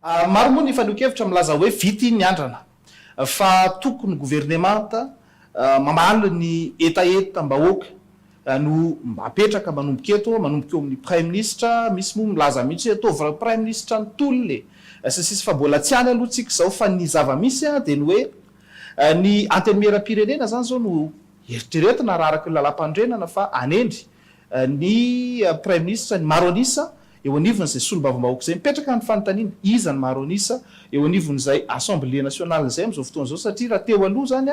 Maro moa ny fanehoan-kevitra milaza hoe vita ny andrana fa tokony governemanta mamaly ny hetahetam-bahoaka no mba apetraka manomboka eto, manomboka eo amin'ny praiminisitra, misy moa milaza mihitsy hoe ataovy praiminisitra ny tolona e! sy ny sisa fa mbola tsy any aloha tsika izao fa ny zava-misy dia ny hoe ny antenimieram-pirenena izany izao no eritreretina raha araka ny lalàmpanorenana fa hanendry ny praiminisitra ny maro an'isa eo anivon'izay solombavambahoaka izay. Mipetraka ny fanontaniana, iza ny maro an'isa eo anivon'izay Assemblée nationale izay amin'izao fotoana izao satria raha teo aloha izany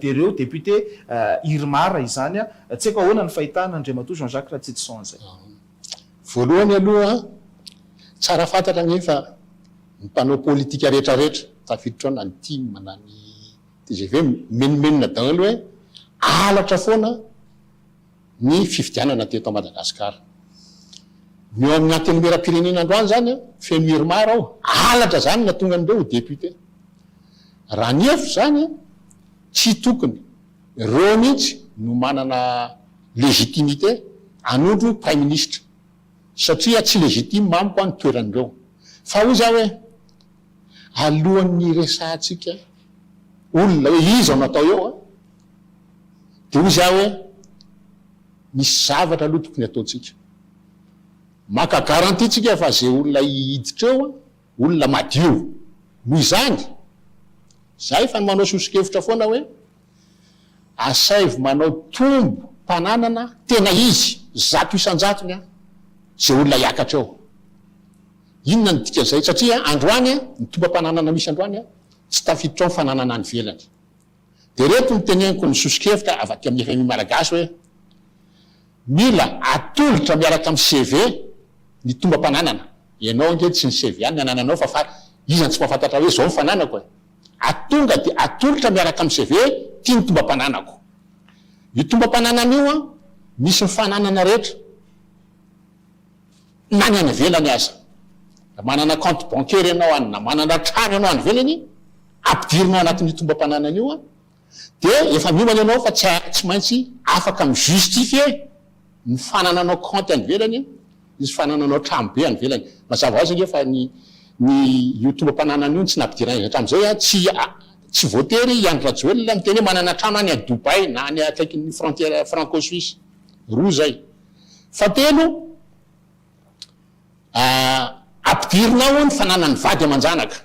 dia ireo député Irmar izany. Tsy haiko ahoana ny fahitana Andriamatoa Jean Jacques Ratsitison an'izay. Voalohany aloha, tsara fantatra anie fa ny mpanao politika rehetrarehetra, tafiditra ao na ny tim na ny tgv, mimenomenona daholo hoe halatra foana ny fifidianana teto Madagasikara. Ny eo amin'ny Antenimierampirenena androany izany, feno irmar ao, halatra izany nahatonga an'ireo ho député. Raha ny hevitro izany, tsy tokony ireo mihitsy no manana légitimité hanondro praiminisitra, satria tsy légitime amiko ny toeran'ireo. Fa hoy za hoe, alohan'ny hiresahantsika olona hoe iza no atao eo an, Dia hoy izaho hoe, Misy zavatra aloha tokony hataontsika. Maka garantie tsika fa izay olona hiditra eo, olona madio. Noho izany, izaho efa manao soso-kevitra foana hoe, asaivo manao tombom-pananana tena izy, 100%-ny an, izay olona hiakatra eo. Inona no dikan'izay? Satria androany, ny tombam-pananana misy androany, tsy tafiditra ao ny fananana any ivelany. Dia ireto no teneniko ny soso-kevitra avy aty amin'ny fmi Malagasy hoe mila atolotra miaraka amin'ny CV ny tombam-pananana. Ianao ange tsy ny CV ihany ny anananao fa fa iza no tsy mahafantatra hoe izao ny fananako e. Atonga dia atolotra miaraka amin'ny CV hoe ity ny tombam-pananako. Io tombam-pananana io an, misy ny fananana rehetra na ny any ivelany aza. Raha manana compte bancaire ianao any na manana trano ianao any ivelany, ampidirina ao anatin'io tombam-pananana io dia efa miomana ianao fa tsy tsy maintsy afaka mi-justifier ny fanananao compte any ivelany, ny fanananao trano be any ivelany. Mazava ho azy ange fa ny ny io tombam-pananana io no tsy nampidirana azy hatramin'izay, tsy tsy voatery i Andry Rajoelina miteny hoe manana trano any à Dubaï na any akaikin'ny frontière franco-suisse. Roa izay. Fahatelo, Ampidirina ao ny fananan'ny vady aman-janaka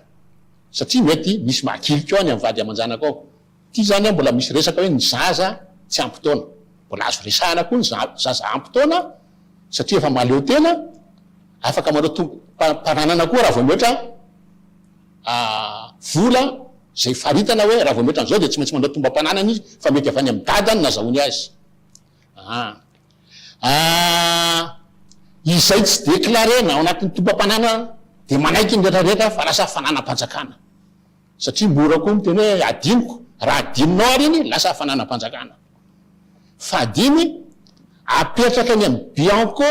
satria mety misy mahakilika ao any amin'ny vady aman-janaka ao. Ity izany mbola misy resaka hoe ny zaza tsy ampy taona. Mbola azo resahana koa ny zaza ampy taona satria efa mahaleo tena, afaka manao tombom-pananana koa raha vao mihoatra vola izay faritana hoe raha vao mihoatra an'izao dia tsy maintsy manao tombam-pananana izy fa mety avy any amin'ny dadany no azahoany azy. Ah. Izay tsy déclarer-na ao anatin'ny tombam-pananana dia manaiky ny rehetra rehetra fa lasa fananam-panjakana. Satria mora koa miteny hoe adinoko, raha adinonao ary iny lasa fananam-panjakana. Fahadimy, apetraka any amin'ny Bianco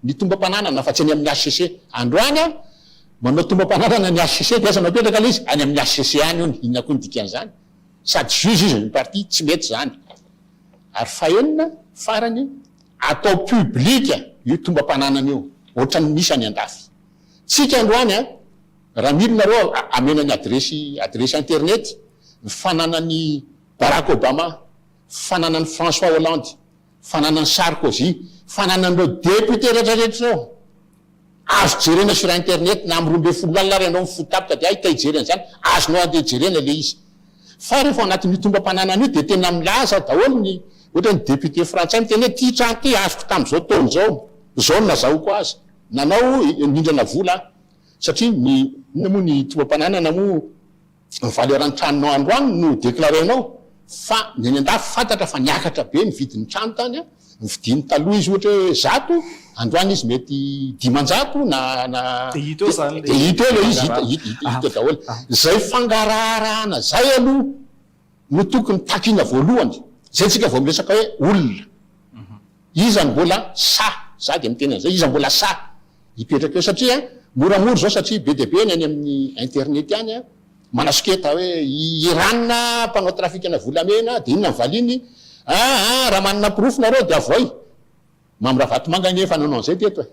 ny tombam-pananana fa tsy any amin'ny HCC. Androany aho manao tombam-pananana ny HCC dia aiza no apetraka ilay izy? Any amin'ny HCC any hono, inona koa ny dikan'izany? Sady juge izy no partie, tsy mety izany. Ary fahenina, farany, atao public io tombam-pananana io, ohatran'ny misy any andafy. Tsika androany an, raha mino nareo amena ny adiresy adiresy internet, ny fananan'i Barack Obama, fananan'i François Hollande, fananan'i Sarkozy, fananan'ireo députés rehetra rehetra ireo. Azo jerena sur internet na amin'ny 12 alina ary ianao mifoha tampoka dia hay te hijery an'izany, azonao andeha jerena ilay izy. Fa rehefa ao anatin'io tombam-pananana io dia tena milaza daholo ny, ohatra ny député frantsay miteny hoe ity trano ity azoko tamin'izao taona izao, izao no nazahoako azy. Nanao nindrana vola aho. Satria ny, inona moa ny tombam-pananana moa, Ny valeur ny tranonao androany no declarer-nao fa ny any andafy fantatra fa niakatra be ny vidin'ny trano tany an, ny vidiny taloha izy ohatra hoe 100, androany izy mety 500 na na Dia hita eo izany dia hita eo ilay izy, hita hita hita daholo. Izay fangaraharahana izay aloha no tokony takiana voalohany, izay tsika vao miresaka hoe olona. Iza no mbola sahy, za dia miteny an'izay, iza mbola sahy hipetraka eo satria moramora izao satria be dia be ny any amin'ny internet any manasoketa hoe i Iran mpanao trafikana volamena dia inona ny valiny, aa raha manana porofo nareo dia avoay. Mamy Ravatomanga ange efa nanao an'izay teto e.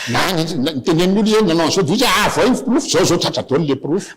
Na ny tenenin'olo izy hoe nanao an'izao de izy hoe avoay ny porofo, zao zao tratra daholo le porofo.